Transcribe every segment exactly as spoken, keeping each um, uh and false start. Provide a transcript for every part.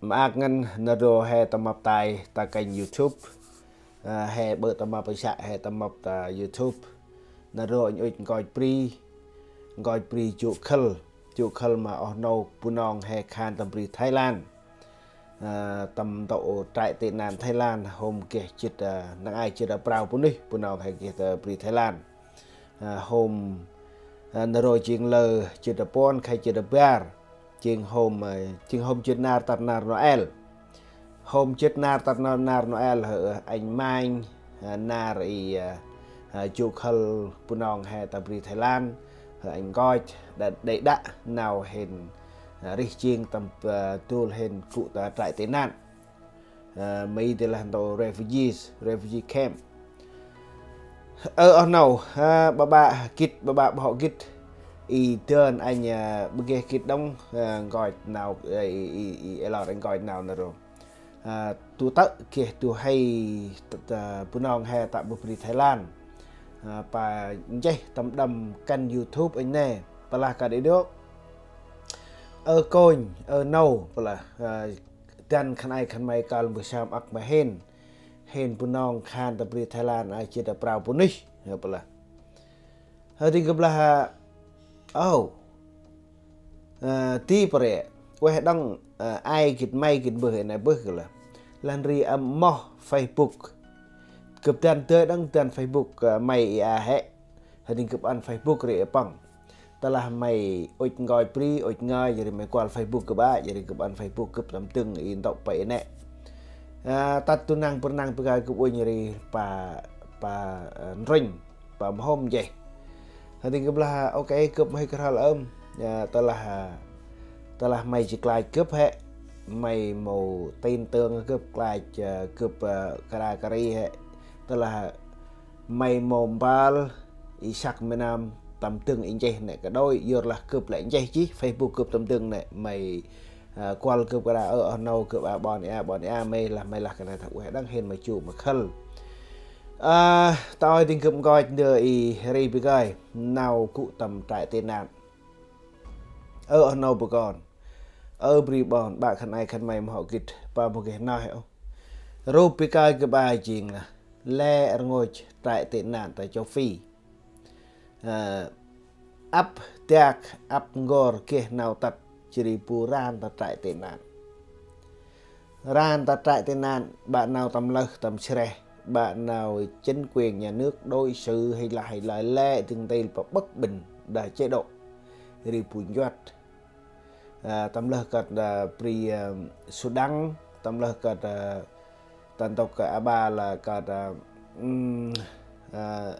Maak ngăn nar aơ he tâm mâp tay ta kênh YouTube. Ơ, he ƀơ tâm mâp pơsă he tâm mâp ta YouTube. Nar aơ anh ŭch nkoch bri, nkoch bri jŭ khâl, jŭ khâl ma oh nô Bunong he khan tâm bri Thái Lan. Ơ, tâm ntŭk trại tị nạn Thái Lan hôm geh jât, ơ, năng ai jât, ơ, prao bunuyh Bunong he geh ta bri Thái Lan. Ơ, hôm, ơ, nar aơ jêng lơ jât, ơ, puăn khay jât, ơ, bar. Jêng hôm, ơ, jêng hôm jât nar tât nar Noel. Hôm jât nar tât nar, nar Noel, hơ, anh manh, ơ, nar i, ơ, ơ, jŭ khâl Bunong he ta bri Thái Lan, hơ, anh nkoch, đa, đê̆ đă nau hên, ơ, rêh jêng tâm, ơ, dôl hên gŭ ta trại tị nạn. Ơ, May dê lah ntŭk refugees, refugee camp. Ơ, oh nô, ơ, ƀaƀă gĭt, ƀaƀă bơh hŏ gĭt. I dơn anh, ơ, ƀơ geh gĭt đŏng, ơ, nkoch nau, ơ, i, i, i, ê lor anh nkoch nau nar aơ. Ơ, du tơ̆ geh du hay, t-, t-, Bunong he ta ƀư bri Thái Lan. Ơ, pa nchih tâm đăm kênh YouTube anh nê, pa lah kơt i dôk. Ơ kônh, ơ nô, pa lah, ơ, dăn khân ay khân may kơl mbơh sơm âk ma hên. Hên Bunong khan ta bri Thái Lan, a, jât, ơ, prao bunuyh. Hơ, pa lah. Hơ, ding gâp lah, ơ, ôh. Ơ, di pa rê. Ueh đŏng, ơ, ay gĭt may gĭt mbơh, ê nê bơh gâp lah. Lah ndri, ơ, moh Facebook. Gâp dăn dơi đŏng dăn Facebook, ơ, may i a hê. Hơ, ding gâp ăn Facebook rê, ơ, păng. Tơlah may ŭch nkoch bri, ŭch ngơi, jêh ri may kuăl Facebook gâp a, jêh ri gâp ăn Facebook gâp tâm dâng i ntŭk pa i nê. A, tât du năng bâr năng bơh gay gâp uănh ri pa, pa, ơ, ndrŭnh, pa mhôm jêh. Hơ, ding gâp lah, ok, gâp mhe kơl ơm. A, tơlah, a, tơlah may ji klach gâp hê, may mâu tin tưởng gâp klach, a, gâp, a, kra kri hê. Tơlah may mâu mbal, i săk mê năm tâm dâng i nchih nê kađôi, yor lah gâp lĕ nchih jêh, Facebook gâp tâm dâng nê, may, a, kuăl gâp kra, ơ, oh nô gâp a ƀon i a, ƀon i a, may lah, may lah kơt nê thâo ueh đŏng hên ma jŭ ma khâl. A, ta ơi ding gâp nkoch ndơ i ri bơh gay, nau gŭ tâm trại tị nạn. Ơ, oh nô bơh kon. Ơ, bri ƀon, ƀă khân ay khân may mâu hŏ gĭt, pa mâu geh nơh ôh. Rup bơh gay gâp a jêng lah. Lĕ rngôch trại tị nạn ta châu Phi. Ơ, ăp dak, ăp n'gor geh nau tât, jêh ri bu ran ta trại tị nạn. Ran ta trại tị nạn, ƀă nau tâm lơh, tâm sreh, ƀă nau chính quyền nhà nước đối xử hay là, hay là lĕ dâng tel pa bất bình đa chế độ. Ri bu nchuăt. Ơ, tâm lơh kơt, ơ, bri, ơ, Sudan, tâm lơh kơt, ơ, ta ntŭk kơ a ƀă lah kơt, ơ, ưm, ơ,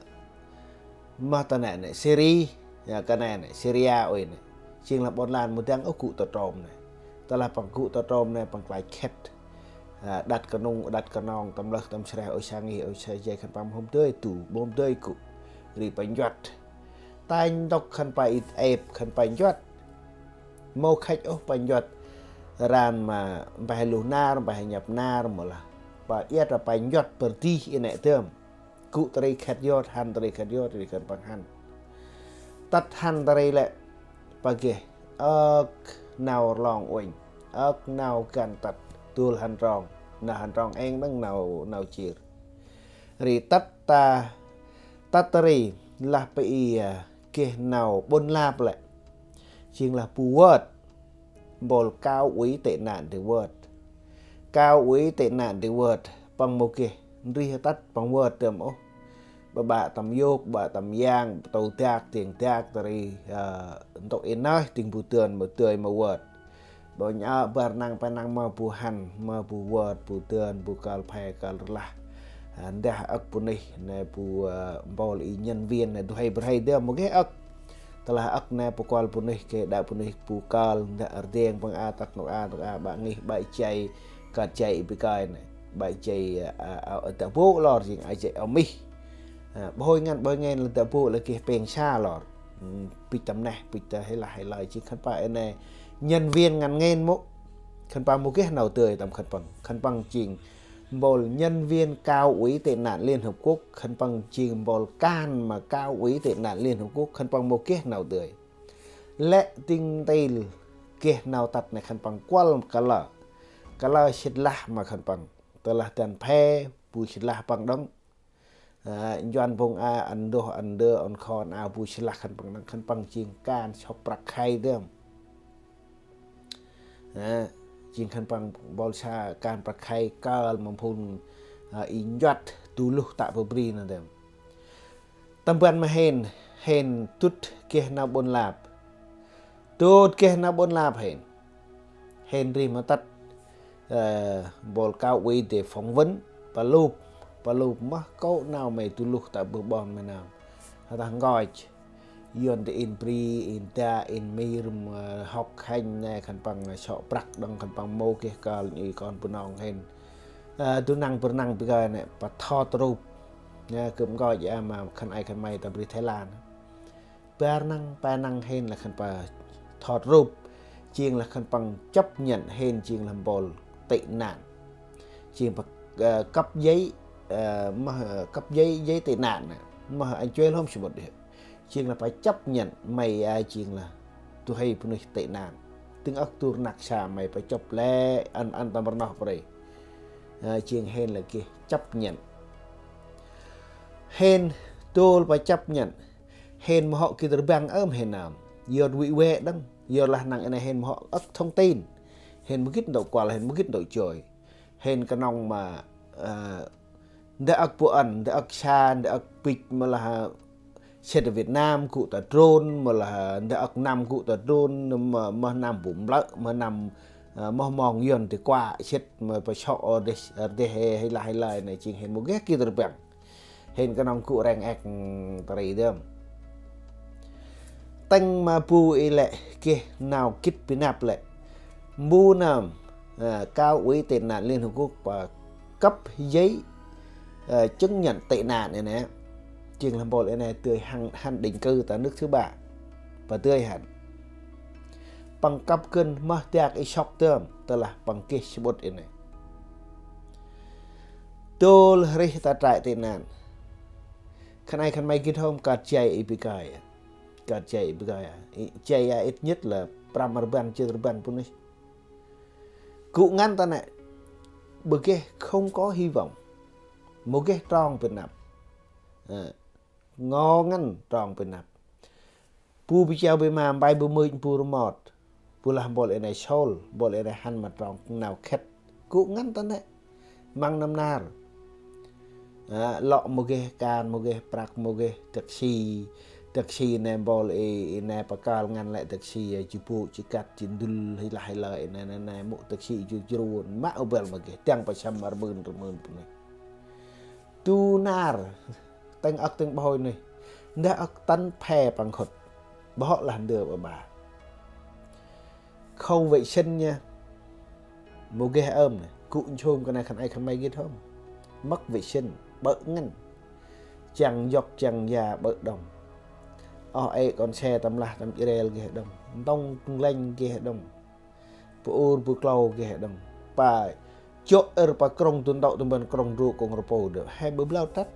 mah ta nê nê, Syria, ya, kơt nê nê, Syria ôi nê. Jêng lah ƀon lan mâu dăng ôh gŭ ta trôm nê. Tơlah păng gŭ ta trôm nê, păng klach khĕt. Ơ, đăt kơnŭng, đăt kơnong, tâm lơh, tâm sreh, ôi sa ngih, ôi sa jay khân păng mâu hôm dơi du, mâu hôm dơi gŭ. Ri păng nchuăt. Ta ntŭk khân păng i êp, khân păng nchuăt. Mâu khăch ôh păng nchuăt ran ma mpeh luh nar, mpeh nhăp nar, mâu lah. Pa iăt ra păng nchuăt pơr dih i nê dơm. Gŭ ta ri khĕt yot, hăn ta ri khĕt yot, ri khân păng hăn. Tât hăn ta ri lĕ, pa geh, ơk nau rlong uănh, ơk nau găn tât, dôl hăn trong, nau hăn trong êng đŏng nau, nau jêr. Ri tât ta, tât ta ri, lah pa i, a, geh nau ƀon lap lĕ. Jêng lah bu vơt. Mpôl cao ủy tị nạn di vơt. Cao ủy tị nạn di vơt. Păng mâu geh ndri tât păng vơt dơm ôh. Ƀă ƀă tâm yôk, ƀă tâm yang, tô dak, tiêng dak, ta ri, ơ, ntŭk i nơh, dâng bu dơn, mâu dơi, mâu vơt. Ƀă nhă bar năng pa năng mâu bu hăn, mâu bu vơt, bu dơn, bu kơl phe, kơl rlah. Ơ, ndah âk bunuyh, nê bu, ơ, mpôl i nhân viên, nê du huê bơh huê dơm, mâu geh âk. Tơlah âk nê bu kuăl bunuyh, geh đă bunuyh bu kơl, ndah rdeng păng a tât nôk a, nôk a, ƀă ngih, ƀă jay, kơt jay i bơh gay nê. Ƀă jay, ơ, ơ, ơ, dah bu lor jêng, a jay ơ mih. Ơ, ƀôi ngăn, ƀôi ngăn lah dah bu lah geh pêng sa lor. Ưm, bĭch tâm neh, bĭch ta hê lah hê lai jêng khân păng i nê. Nhân viên ngăn ngên mâu. Khân păng mâu geh nau dơi tâm khân păng. Khân păng jêng mpôl nhân viên cao ủy tị nạn Liên Hợp Quốc, khân păng jêng mpôl kan ma cao ủy tị nạn Liên Hợp Quốc, khân păng mâu geh nau dơi. Lĕ dâng tel geh nau tât nê khân păng kuăl kalơ. Kalơ sĭt lah ma khân păng. Tơ lah dăn phe, bu sĭt lah păng đŏng. Ơ, nchuăn phung a, ăn đôh, ăn đơ, ăn khon, a bu sĭt lah khân păng đŏng, khân păng jêng kan sŏk prăk khay dơm. Ơ, jêng khân păng bol sa kan prăk khay kơl ma phung, ơ, i nchuăt du luh tă bơh bri nơh dơm. Tâm ban ma hên, hên dŭt geh nau ƀon lap. Dŭt geh nau ƀon lap hên. Hên rih ma tât, ơ, bol cao ủy để phỏng vấn, pa lup, pa lup mơh kŏ nau may du luh tă bơh ƀon may nơm. Hơtah nkoch. Yuăn dê in bri, in da, in mir, ma hŏk hanh nê khân păng sŏk prăk đŏng khân păng mâu geh kơl i kon Bunong hên. Ơ, du năng bơr năng bơh gay nê, pa thot rup. Nê, gâp nkoch a ma khân ay khân may ta bri Thái Lan. Bar năng, pa năng hên lah khân păng thot rup, jêng lah khân păng chấp nhận hên jêng lah bol tị nạn. Jêng pa, ơ, cấp giấy, ơ, mah, ơ, cấp giấy, giấy tị nạn nê. Mah anh chuê lhôm sơ bột đi. Jêng lah pa chấp nhận may a jêng lah du huê bunuyh tị nạn. Tâng âk du rnăk sa may pa chop lĕ ăn, ăn tâm rnoh pre. Ơ, jêng hên lah geh chấp nhận. Hên dôl pa chấp nhận. Hên mâu hŏ gĭt rbăng ơm hên nơm. Yor wĭ wê đŏng. Yor lah năng i nê hên mâu hŏ âk thông tin. Hên mâu gĭt ntŭk kuăl, hên mâu gĭt ntŭk joi. Hên knŏng ma, ơ, ndơ âk bu ăn, ndơ âk sa, ndơ âk bĭch mâu lah, ơ, sĭt Việt Nam gŭ ta drôn, mâu lah ndơ âk năm gŭ ta drôn, mâu, mâu năm bu mblơ̆, mâu năm, ơ, mâu mong Yuăn dê kuă sĭt, mâu pa sŏk ơ dê, ơ dê hê, hê lah hê lai nê jêng hên mâu geh gĭt rbăng. Hên knŏng gŭ reng ek tơ ri dơm. Tâng ma bu i lĕ geh nau gĭt bi năp lĕ. Mbu nơm, ơ, Cao ủy tị nạn Liên Hợp Quốc pa cấp giấy, ơ, chứng nhận tị nạn i nê. Jêng lah bol i nê dơi hăn, hăn định cư ta nước thứ ba. Pa dơi hăn. Păng kăp gân mah dak i sŏk dơm, tơ lah păng geh sƀŭt i nê. Dôl rih ta trại tị nạn. Khân ay khân may gĭt hôm kơt jay i bi gay a. Kơt jay i bi gay a. I, jay a ít nhất là prăm rbăn, jêt rbăn bunuyh. Gŭ ngăn ta nê. Bơ geh không có hy vọng. Mâu geh trong bi năp. Ơ. Ngo ngăn trong bi năp. Bu bi chao bi ma, mbai bu mưch, bu rmot. Bu lah bol i nê sôl, bol i nê hăn ma trong nau khĕt. Gŭ ngăn ta nê. Măng năm nar. Ơ, lŏ mâu geh kan, mâu geh prăk, mâu geh taxi. Taxi nê bol i, i nê pa kơl ngăn lĕ taxi, ơ, ji bu, ji kăt, ji ndŭl, hê lah hê lơi, i nê, nê, nê, mŭ taxi ju jrun, mă u bel mâu geh, tiăng pa săm rmưn, rmưn bunuyh. Du nar, tâng âk tâng bhôi nuyh. Ndơ âk tăn phe păng khŭt. Bơ hŏ lah ndơ ba ba. Khâu vệ sinh nha. Mâu geh ơm nê. Gŭ nsum kơ nê khân ay khân may gĭt hôm. Mất vệ sinh, bơ̆ ngăn. Chăng yŏk chăng ya bơ̆ đŏng. Oh ê kon se tâm lah tâm jrel geh đŏng. Ntông lênh geh đŏng. Bu ur bu klâu geh đŏng. Pa chŏ êr pa krŏng du ntŭk tâm ban krŏng ndrôk kŏng rpô dơ. He bơ blau tât.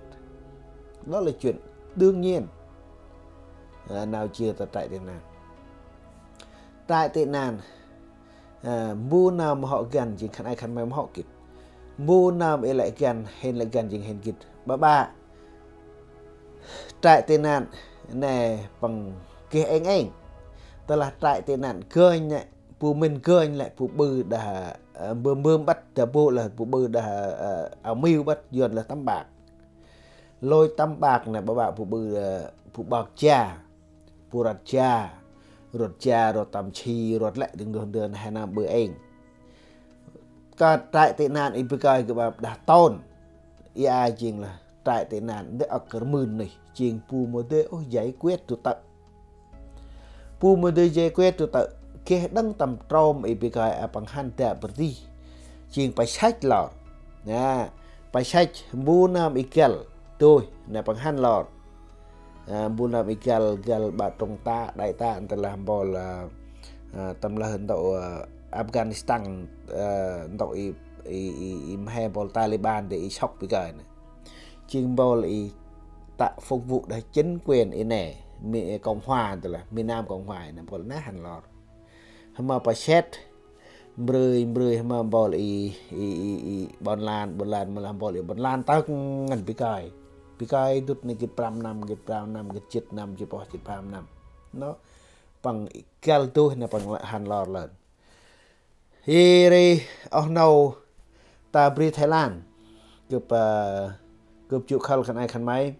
Đó là chuyện đương nhiên. Ơ, nau chia ta trại tị nạn. Trại tị nạn. Ơ, mbu nơm hŏ găn jêng khân ay khân may mâu hŏ gĭt. Mbu nơm i lĕ găn, hên lĕ găn jêng hên gĭt. Ba ba. Trại tị nạn nê păng geh êng êng. Tơ lah trại tị nạn gơnh nê, bu mĭn gơnh lĕ bu ƀư đah, ơ, mbơm mbơm băt đah bu lah bu ƀư đah, ơ, ao miu băt Yuăn lah tăm bak. Lôi tăm bak nê ba ba bu ƀư, ơ, bu bak ja, bu rot ja, rot ja, rot tăm si, rot lĕ dâng đôh ndơ nê he nơm ƀư êng. Kơt trại tị nạn i bi gay gâp ăp đah tôn. I a jêng lah trại tị nạn ndơ âk rmưn nuyh. Jêng bu mâu dơi ôh giải quyết du tơ̆. Bu mâu dơi giải quyết du tơ̆. Geh đŏng tâm trôm i bi gay a păng hăn dak bơr dih. Jêng pa săch lor. Nê, pa săch mbu nơm i găl. Dôih, nê păng hăn lor. Ơ, mbu nơm i găl, găl ba trung tá, đại tá, ntơlah bol, ơ, ơ, tâm lơh ntŭk, ơ, Afghanistan, ơ, ntŭk i, i, i, i mhe bol Taliban dê i sŏk bi gay nê. Jêng bol i tă phục vụ đah chính quyền i nê, Mi-, Cộng hòa ntơlah, miền Nam Cộng hòa i nê bol nê hăn lor. Hma pa set, Mbrơi mbrơi ma mpôl i, i, i, i ƀon lan, ƀon lan, mâu lah mpôl i ƀon lan tâk ngăn bi kơi. Bi kơi dŭt nê gĭt prăm năm, gĭt prăm năm, gĭt jât năm, jât pơh, jât pham năm. Nô, păng găl dôih nê păng hăn lor lơn. Ri ri oh nô ta bri Thái Lan. Gâp, ơ, gâp jŭ khâl khân ay khân may.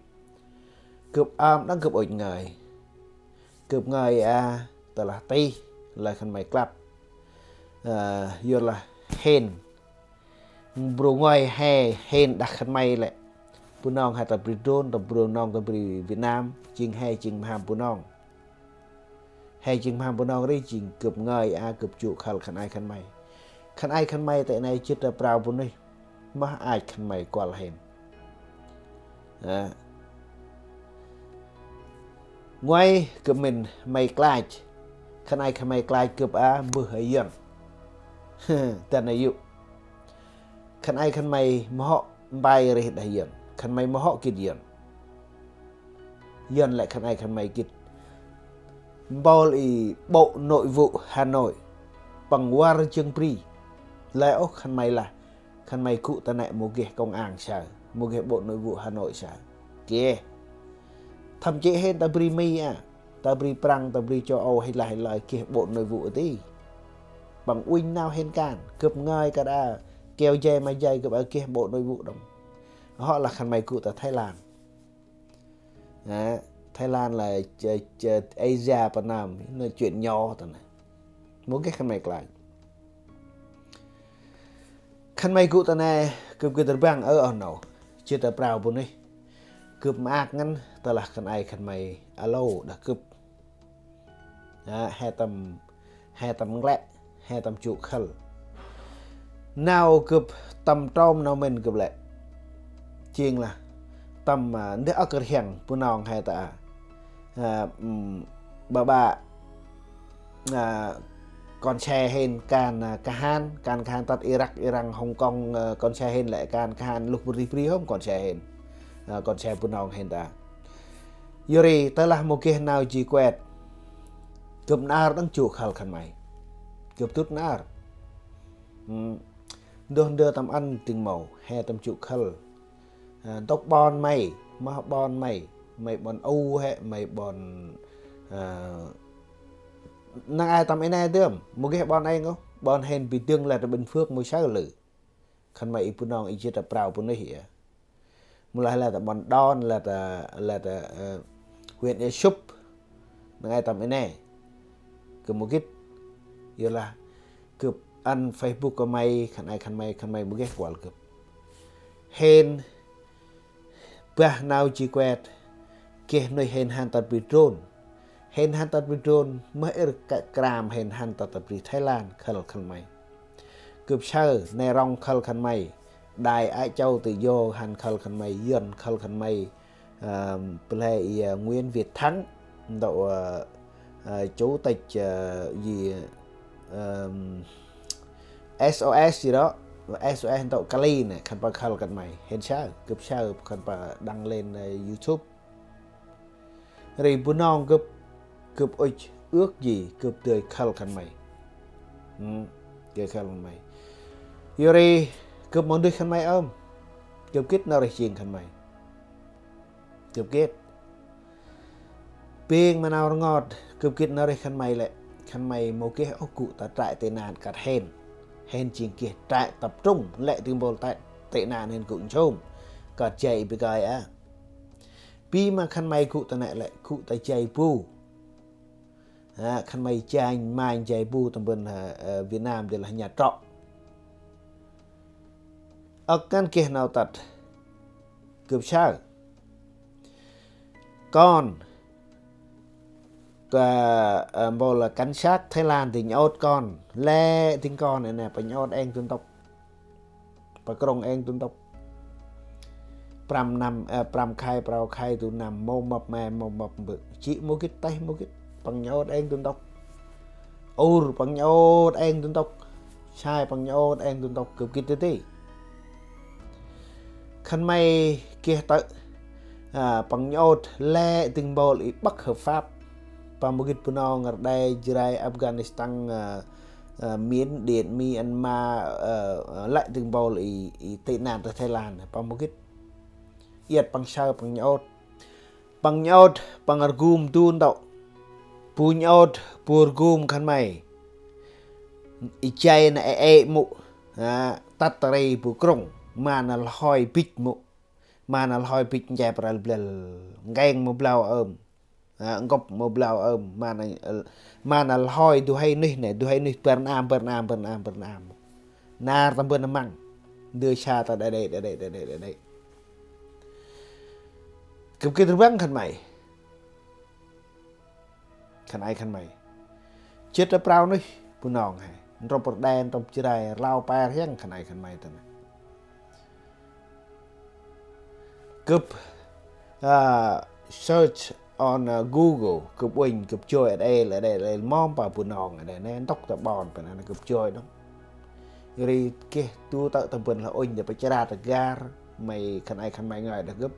Gâp ơm đăng gâp ŭch ngơi. Gâp ngơi a, tơ lah tih, lah khân may klăp. Ơ, yor lah hên. Bru ngơi he, hên đah khân may lĕ. Bunong he ta bri Drôn, ta Bunong ta bri Việt Nam, jêng he jêng mham Bunong. He jêng mham Bunong ri jêng gâp ngơi a gâp jŭ khâl khân ay khân may. Khân ay khân may ta nê jât ta prao bunuyh. Mah ach khân may kuăl hên. Ơ. Ngơi gâp mĭn may klach. Khân ay khân may klach gâp a mbơh a Yuăn. Dăn a yŭ. Khân ay khân may mâu hŏ mbay rêh đah Yuăn. Khân may mâu hŏ gĭt Yuăn. Yuăn lĕ khân ay khân may gĭt. Mpôl i Bộ Nội vụ Hà Nội. Păng war jâng bri. Lĕ ôh khân may lah. Khân may gŭ ta nê mâu geh công an saơ. Mâu geh Bộ Nội vụ Hà Nội saơ. Geh. Thậm chí hên ta bri Mi a. Ta bri Prăng, ta bri châu Âu, hay là, hay là geh Bộ Nội vụ ti. Păng uănh nau hên kan. Gâp ngơi kơt a. Keo jay ma jay gâp a geh Bộ Nội vụ đŏng. Hŏ lah khân may gŭ ta Thái Lan. Ơ, Thái Lan là ch-, ch-, Asia Việt Nam, nói chuyện nhỏ ta nê. Mâu geh khân may klach. Khân may gŭ ta nê, gâp gĭt rbăng ơ oh nô. Jât ta prao bunuyh. Gâp maak ngăn, tơ lah khân ay khân may alo đah gâp. Ơ, he tâm, he tâm nglĕ, he tâm jŭ khâl. Nau gâp tâm trôm nau mĭn gâp lĕ. Jêng lah tâm, ơ, ndeh âk rhiăng Bunong he ta. Ơ, ưm, ba ba, ơ, kon se hên kan, ơ, kahan, kan kahan tât Irak, Iran, Hồng Kông, ơ, kon se hên lĕ kan kahan luh bri bri hôm kon se hên. Ơ, kon se Bunong hên ta. Yor ri, tơ lah mâu geh nau ji kuet. Gâp nar đăng jŭ khâl khân may. Gâp dŭt nar. Ưm. Ndôh ndơ tâm ăn dâng mâu, he tâm jŭ khâl. Ơ, ntŭk ƀon may, mah ƀon may, may ƀon U he, may ƀon, ơ, năng ai tâm i nê dơm, mâu geh ƀon êng ôh, ƀon hên bi dâng lĕ ta Bình Phước mâu saơ lư. Khân may i Bunong i jât ta prao bunuyh a. Mâu lah lĕ ta Ƀon Đon, lĕ ta, lĕ ta, ơ, huyện Ea Súp. Năng ai tâm i nê. Gâp mâu gĭt. Yor lah gâp ăn Facebook kơ may, khân ay khân may, khân may mâu geh kuăl gâp. Hên bah nau ji kuet. Geh nuih hên hăn ta bri Drôn. Hên hăn ta bri Drôn, mah ir kă kram hên hăn ta ta bri Thái Lan, khâl khân may. Gâp saơ, nê rŏng khâl khân may. Đài Á Châu Tự Do hăn khâl khân may, Yuăn khâl khân may. Ơ, play, ơ, Nguyễn Việt Thắng, ntŭk, ơ, ơ, chủ tịch, ơ, gì, ơ, S O S gì đó, S O S ntŭk Cali nê, khân păng khâl khân may. Hên saơ, gâp saơ, khân păng đăng lên, ơ, YouTube. Ri Bunong gâp, gâp ŭch ước gì, gâp dơi khâl khân may. Ưm, dơi khâl khân may. Yor ri, gâp mâu dơi khân may ơm. Gâp gĭt nau rêh jêng khân may. Gâp gĭt. Bêng ma nau rngot, gâp gĭt nau rêh khân may lĕ. Khân may mâu geh ôh gŭ ta trại tị nạn kơt hên. Hên jêng geh trại tập trung, lĕ dâng mpôl trại tị nạn hên gŭ nsôm. Kơt jay bi kơi a. Bi ma khân may gŭ ta nê lĕ, gŭ ta jay bu. Ha, khân may jay, may jay bu tâm ban, ha, ơ, Việt Nam dê lah nhà trọ. Âk ngăn geh nau tât. Gâp saơ. Kon. Kơ, ơ, mpôl cảnh sát Thái Lan dâng ôt kon. Lĕ dâng kon, ơ, nê, păng ôt êng dŭn tŭk. Păng krŭng êng dŭn tŭk. Prăm năm, ơ, prăm khay, prao khay, du năm, mâu mâp me, mâu mâp mbơ̆. Jê̆ mâu gĭt, têh mâu gĭt. Păng ôt êng dŭn tŭk. Ur, păng ôt êng dŭn tŭk. Sai, păng ôt êng dŭn tŭk. Gâp gĭt tê tê. Khân may geh tơ̆. Ơ, păng ôt lĕ dâng mpôl i bất hợp pháp. Păng mâu gĭt Bunong, Rđê, Jrai, Afghanistan, ơ, Miến Điện, Myanmar, lĕ dâng mpôl i, i tị nạn ta Thái Lan, păng mâu gĭt. Iăt păng saơ păng nhŭp. Păng nhŭp, păng rgum du ntŭk. Bu nhŭp, bu rgum khân may. I jay nê ê ê mŭ. Tât ta ri bu krŭng. Ma nê lhoi bĭch mŭ. Ma nê lhoi bĭch nchep rel blel. Ngêng mâu blau ơm. Ngŭp mâu blau ơm. Ma nê, ma nê lhoi du huê nuyh nê, du huê nuyh bar năm, bar năm, bar năm, bar năm. Nar ta bân măng. Ndơ sa ta đa đê, đa đê, đa đê, đa đê. Gâp gĭt rbăng khân may. Khân ay khân may. Jât ta prao nuyh, Bunong he. Ntrŭp rđe, ntrŭp Jrai, rlau pe rhiăng khân ay khân may ta nê. Gâp, search on Google, gâp uănh, gâp joi ăt ê, ăt ê, ăt ê, mâm pa Bunong, ăt ê, nê, ntŭk ta ƀon, pa nê, gâp joi đŏng. Ri geh du tơ̆ ta bân lah uănh, ta pa Jrai ta gar, may khân ay khân may ngơi đah gâp.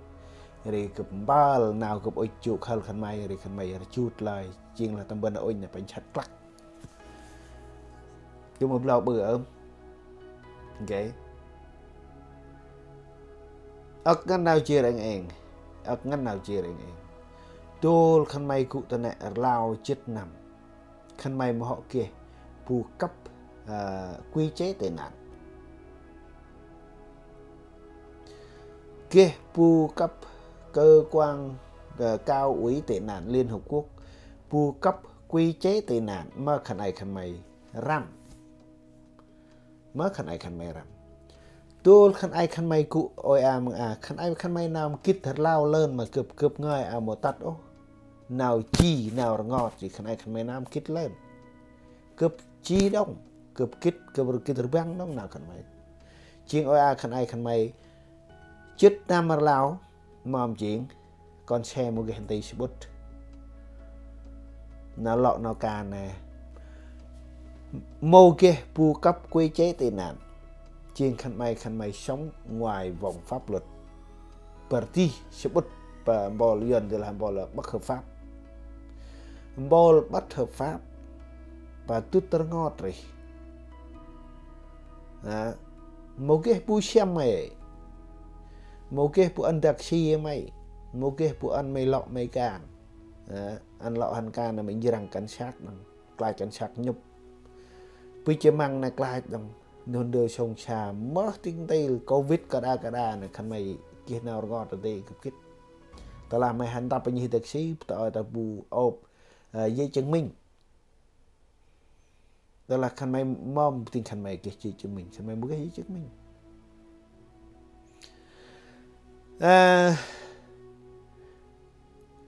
Ri gâp mbal, nau gâp ŭch jŭ khâl khân may, ri khân may rjut lơi, jêng lah ta bân lah uănh, ta pa nchăt klăk. Gâp mâu blau ƀư ơm. Ok. Âk ngăn nau jêr êng êng. Âk ngăn nau jêr êng êng. Dôl khân may gŭ ta nê rlau jât năm. Khân may mâu hŏ geh bu cấp quy chế tị nạn. Geh bu cấp cơ quan cao ủy tị nạn Liên Hợp Quốc. Bu cấp quy chế tị nạn ma khân ay khân may răm. Ma khân ay khân may răm. Dôl khân ay khân may gŭ ôi a măng a, khân ay khân may nơm gĭt rlau lơn ma gâp, gâp ngơi a mâu tât ôh. Nau ji, nau rngot ji, khân ay khân may nơm gĭt lơn. Gâp ji đŏng, gâp gĭt, gâp gĭt rbăng đŏng nau khân may. Jêng ôi a khân ay khân may jât năm rlau, mâm jêng, kon se mâu geh nti sƀŭt. Nau lŏ nau kan nê. Mâu geh bu cấp quy chế tị nạn. Jêng khân may, khân may sống ngoài vòng pháp luật. Bar dih sƀŭt, pa mpôl Yuăn dih lah mpôl bất hợp pháp. Mpôl bất hợp pháp. Pa dŭt rngot rih. Mâu geh bu siăm may. Mâu geh bu ăn dak si may. Mâu geh bu ăn may lŏ may kan. Ăn lŏ hăn kan may njrăng cảnh sát đŏng. Klach cảnh sát nhŭp. Bĭch măng nê klach đŏng. Nô ndơ sông sa mơh ting ntil covid ka đa ka đa nê khân may geh nau rngot ta dê gâp gĭt. Tơ lah may hăn tăp nhih dak si, ta ơi ta bu ôp giấy chứng minh. Tơ lah khân may mâm ting khân may geh giấy chứng minh, khân may mâu geh giấy chứng minh.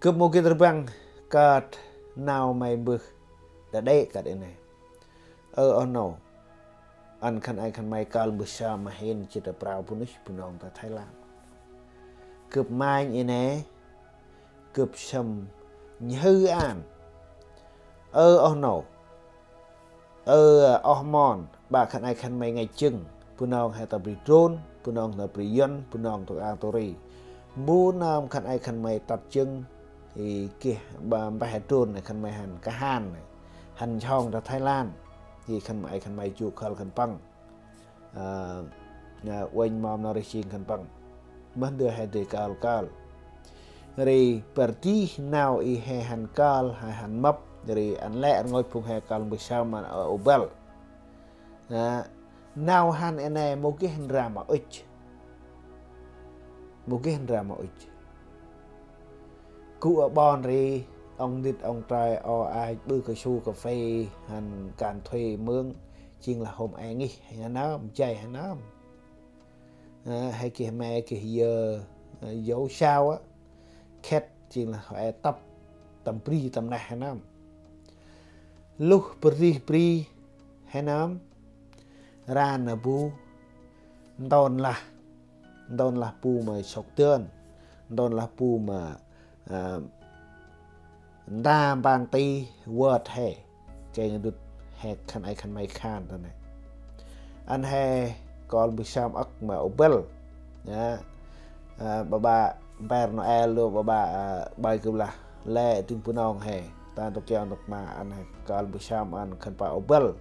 Gâp mâu gĭt rbăng kơt nau may mbơh đa đê kơt i nê. Ơ oh nô. Ăn khân ay khân may kơl mbơh sơm ma hên jât ta prao bunuyh Bunong ta Thái Lan. Gâp manh i nê. Gâp sâm nhhư ăn. Ơ oh nô. Ơ oh mon, ƀă khân ay khân may ngăch jâng, Bunong he ta bri drôn, Bunong ta bri Yuăn, Bunong ta ang ta ri. Mbu nơm khân ay khân may tât jâng, i geh ƀă mpeh drôn nê khân may hăn kahan nê. Hăn jhŏng ta Thái Lan, i khân ay khân may jŭ khâl khân păng. Uănh mâm nau rêh jêng khân păng. Mơh ndơ he dơi kơl kơl. Ri bar dih nau i he hăn kơl, he hăn mâp. Ri ăn lĕ rngôch phung he kơl mbơh sơm ăn ơ u băl. Nau hăn i nê mâu geh ndra ma ŭch. Mâu geh ndra ma ŭch. Gŭ a ƀon ri, ŏng dit ŏng trai o ach ƀư kasu cà phê, hăn kan thuê mướn, jêng lah hôm e ngih, he nơm, jay he nơm. He geh me geh yơ, yau sao a, khĕt jêng lah hŏ e tăp, tâm bri tâm neh he nơm. Luh bri bri he nơm, ran a bu, ntôn lah, ntôn lah bu ma sŏk dơn, ntôn lah bu ma nda mpang ti wơt he. Kêng dŭt he khân ay khân may khan ta nê. Ăn he kơl mbơh sơm âk ma u băl. Ƀă ƀă Père Noël lu ƀă ƀă ƀai kưp lah. Lĕ dâng Bunong he. Ta ntŭk kiao ntŭk ma ăn he kơl mbơh sơm ăn khân pă u băl.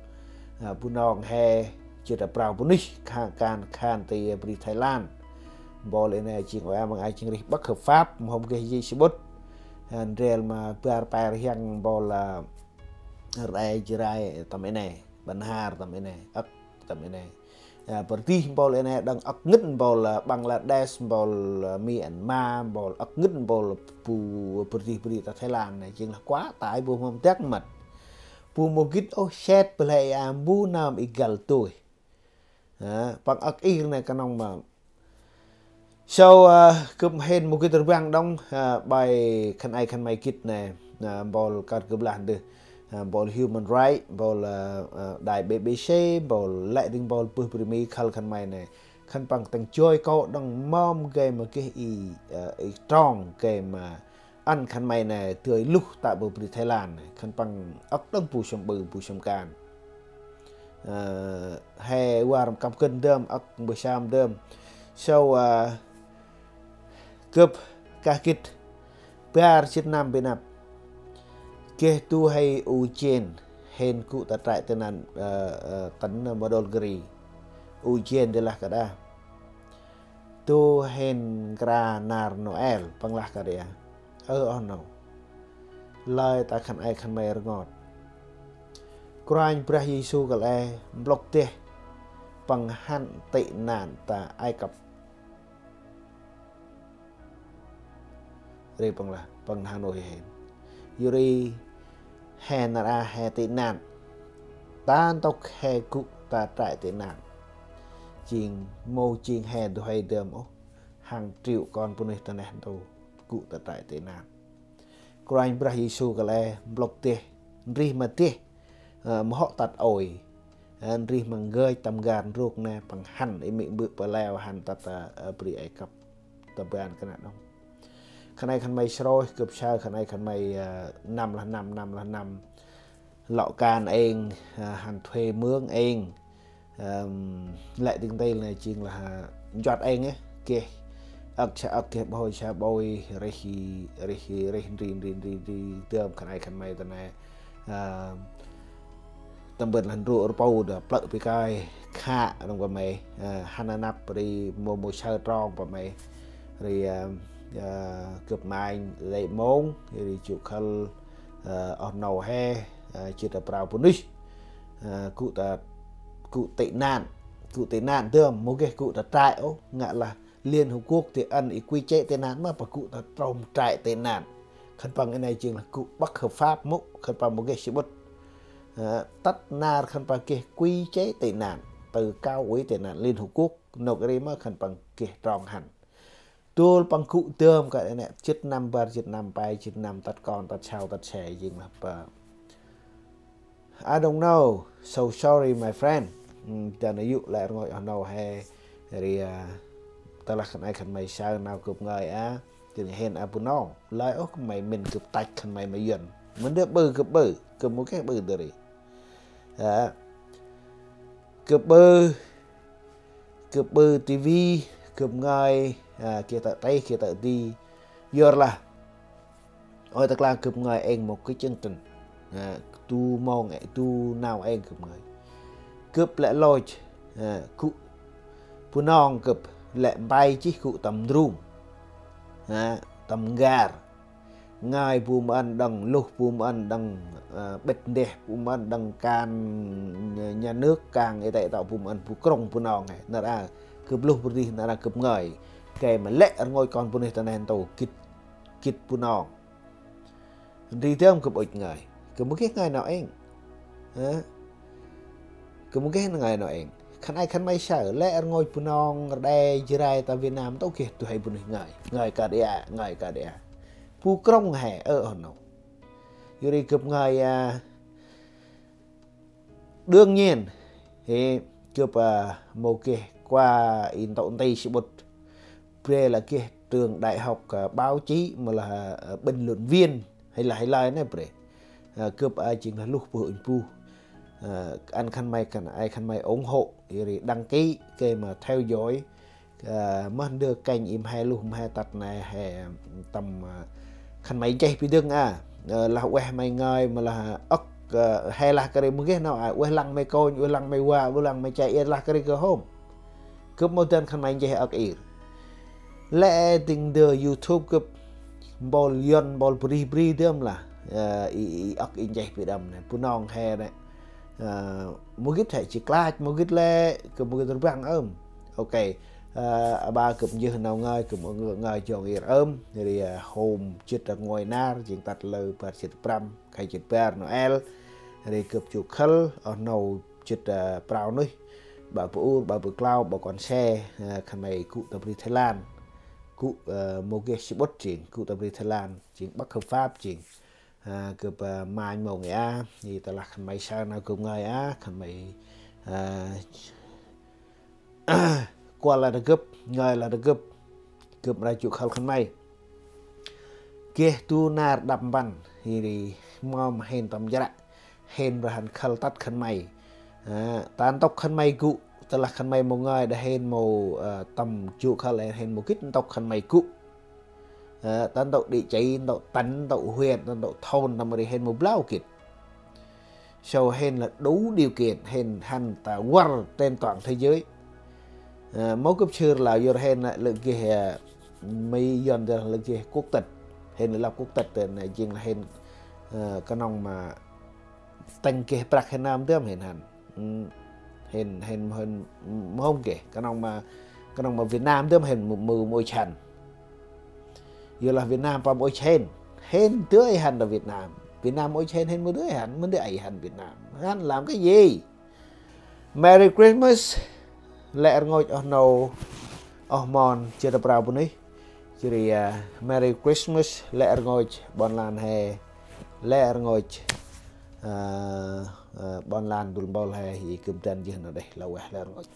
Bunong he jêt prao bunuyh khan, khan ti bri Thái Lan. Mpôl i nê jêng ôi a măng ai jêng rêh bất hợp pháp, mâu hôm geh jêh samƀŭt. Ndrel ma bar pe rhiăng mpôl rđê Jrai tâm i nê, Bahnar tâm i nê, âk tâm i nê. Pơrdih mpôl i nê đăng âk ngĭn mpôl Bangladesh, mpôl Myanmar, mpôl âk ngĭn mpôl bu pơrdih bri ta Thái Lan nê, jêng lah kuă tay bu mâu dăk măt. Bu mâu gĭt ôh set bơh lĕ a mbu nơm i găl tui. Păng âk ir nê knŏng ma. Sau gâp hên mâu gĭt rbăng đŏng, bai khân ay khân may gĭt nê, mpôl kơt gâp lah ndơ, mpôl Human Rights, mpôl đài B B C, mpôl lĕ dâng mpôl bơh bri Mi khăl khân may nê. Khân păng tâng joi kŏ đŏng mâm gay ma geh i, i trong gay ma ăn khân may nê dơi luh tă bơh bri Thái Lan nê. Khân păng âk đŏng bu sâm ƀư, bu sâm kan. He war kăp gân dơm, âk mbơh sâm dơm. Sau gâp kah gĭt bar jêt năm bơh năp. Geh du huê u jên, hên gŭ ta trại tị nạn tỉnh Mondulkiri. U jên dơi lah kơt a. Du hên nkra nar Noel, păng lah kơt a. Ơ oh nô. Lơi ta khân ay khân may rngot. Kôranh Brah Yêsu kăl e, mblŏk deh, păng hăn tị nạn ta Ai Cập. Ri păng lah, păng Hà Nội hên. Yor ri he nar a he tị nạn. Ta ntŭk he gŭ ta trại tị nạn. Jêng mâu jêng he du huê dơm ôh. Hàng triệu kon bunuyh ta neh ntu gŭ ta trại tị nạn. Kôranh Brah Yêsu kăl e mblŏk deh, ndrih ma deh, mhŏ tât ôi. Ndrih ma ngơi tâm gar ndrôk nê păng hăn i mê̆ mbơ̆ pă leo hăn tât ta bri Ai Cập. Ta ban kơt nê đŏng. Khân ay khân may srôih, gâp saơ khân ay khân may năm lah năm, năm lah năm. Lŏ kan êng, hăn thuê mướn êng. Lĕ dâng ntil nê jêng lah nchuăt êng ê, geh âk sa âk, geh ƀôi sa ƀôi, rêh, rêh, rêh ndri, ndri, ndri, ndri, dơm khân ay khân may ta nê. Tâm ban lah ndrôk rpâu đah plơ̆ bi kơi, khă đŏng pă may, hăn a năp ri mâu mâu saơ trong pă may. Ri gâp manh lĕ mông, ri jŭ khăl oh nô he, jêt ta prao bunuyh. Gŭ ta, gŭ tị nạn, gŭ tị nạn dơm, mâu geh gŭ ta trại ôh, ngă lah Liên Hợp Quốc dơi ăn i quy chế tị nạn ma păng gŭ ta trôm trại tị nạn. Khân păng i nê jêng lah gŭ bất hợp pháp mâu, khân păng mâu geh samƀŭt. Tât nar khân păng geh quy chế tị nạn, từ Cao ủy tị nạn Liên Hợp Quốc, nôk ri ma khân păng geh trong hăn. Dôl păng gŭ dơm kơt i nê, jêt năm bar, jêt năm pe, jêt năm tât kon, tât sau, tât se, jêng lah păng. I don't know. So sorry, my friend. Dăn a yŭ lĕ rngôch oh nô he. Ri tơ lah khân ay khân may saơ nau gâp ngơi a. Jêng hên a Bunong. Lơi ôh khân may mĭn gâp tăch khân may ma Yuăn. Mĭn dơ ƀư gâp ƀư. Gâp mâu geh ƀư dơ ri. Gâp ƀư, gâp ƀư ti vi, gâp ngơi, geh tơ tih, geh tơ di. Yor lah. Ôi ta klang gâp ngơi êng mâu geh jêng tĭn. Du mông êng, du nau êng gâp ngơi. Gâp lĕ lôch, gŭ Bunong gâp lĕ mpai jêh gŭ tâm ndrung. Tâm ngar. Ngơi bu mâu ăn đăng luh, bu mâu ăn đăng bĭt ndeh, bu mâu ăn đăng kan nhà nước, kan i tê tŏ bu mâu ăn bu krŭng Bunong he. Nar a gâp luh bơh rih, nar a gâp ngơi. Gay ma lĕ rngôch kon bunuyh ta neh ntu gĭt, gĭt Bunong. Ndri dơm gâp ŭch ngơi. Gâp mâu geh ngơi nau êng. Gâp mâu geh ngơi nau êng. Khân ay khân may saơ, lĕ rngôch Bunong, Rđê, Jrai ta Việt Nam, tâu geh du huê bunuyh ngơi. Ngơi kơt a, ngơi kơt a. Bu krŭng he, ơ oh nô. Yor ri gâp ngơi a, đương nhiên, he, gâp mâu geh kua i ntŭk nti samƀŭt. Bre lah geh trường đại học báo chí, mâu lah bình luận viên, hay là, hay là nê bre. Gâp a jêng lah luh bơh ŭnh buh. Ăn khân may, khân ay khân may ủng hộ, yor ri đăng ký, gay ma theo dõi. Mơh ndơ kênh i mhe luh mhe tât nê he tâm khân may nchih bi dâng a. Lah ueh may ngơi mâu lah âk Kơ he lah kơ ri mâu geh nau a, ueh lăng may kônh, ueh lăng may va, ueh lăng may che, i lah kơ ri kơ hôm. Gâp mâu dăn khân may nchih âk ir. Lĕ dĭng ndơ YouTube gâp mpôl Yuăn, mpôl bri bri dơm lah. Ơ, i, i âk i nchih bi đăm nê. Bunong he nê. Ơ, mâu gĭt he ji klach, mâu gĭt lĕ, gâp mâu gĭt rbăng ơm. Ok. Ơ, aƀaơ gâp nchih nau ngơi, gâp mâu ngơi jong ir ơm. Ri, ơ, hôm jât a nguay nar, jêng tât lơ bar jât prăm, khay jât bar Noel. Ri gâp jô khâl, oh nâu jât, ơ, prao nuyh. Ƀă bu ur, ƀă bu klao, ƀă kon se, ơ, khân may gŭ ta bri Thái Lan. Gŭ, ơ, mâu geh sƀŭt jêng, gŭ ta bri Thái Lan, jêng bất hợp pháp jêng. Ơ, gâp, ơ, manh mâu ngơi a, i tơ lah khân may saơ nau gâp ngơi a, khân may, ơ, kuăl lah ta gâp, ngơi lah ta gâp, gâp mra jô khâl khân may. Geh du nar đăp mpăn, i ri mâu ma hên tâm jră, hên mra hăn khâl tât khân may. Ơ, ta ntŭk khân may gŭ, tơ lah khân may mâu ngơi đah hên mâu, ơ, tâm jô khâl hên mâu gĭt ntŭk khân may gŭ. Ơ, ta ntŭk địa chỉ, ntŭk tỉnh, ntŭk huyện, ta ntŭk thôn, tâm ri hên mâu blau gĭt. So hên là đủ điều kiện, hên hăn ta văr trên toàn thế giới. Ơ, mâu gâp sưr lah yor hên lĕ lơ geh, ơ, Mỹ Yuăn ta lơ geh quốc tịch. Hên lĕ lăp quốc tịch, ơ, nê jêng lah hên, ơ, knŏng ma tâng geh prăk hên nơm dơm hên hăn. Ơ, hên, hên, hên, mâu hôm geh, knŏng ma, knŏng ma Việt Nam dơm hên mâu, mâu, mâu ŭch hăn. Yor lah Việt Nam păng mâu ŭch hên. Hên dơi hăn ta Việt Nam. Việt Nam mâu ŭch hên, hên mâu dơi hăn, mâu dơi ai hăn Việt Nam. Hăn làm cái gì? Merry Christmas, lĕ rngôch oh nâu, oh mon, jât a prao bunuyh. Jêh ri, ơ, Merry Christmas, lĕ rngôch ƀon lan he, lĕ rngôch, ơ, ơ, ƀon lan dŭl mpôl he, i gâp dăn jêh nau đêh, lah ueh lĕ rngôch.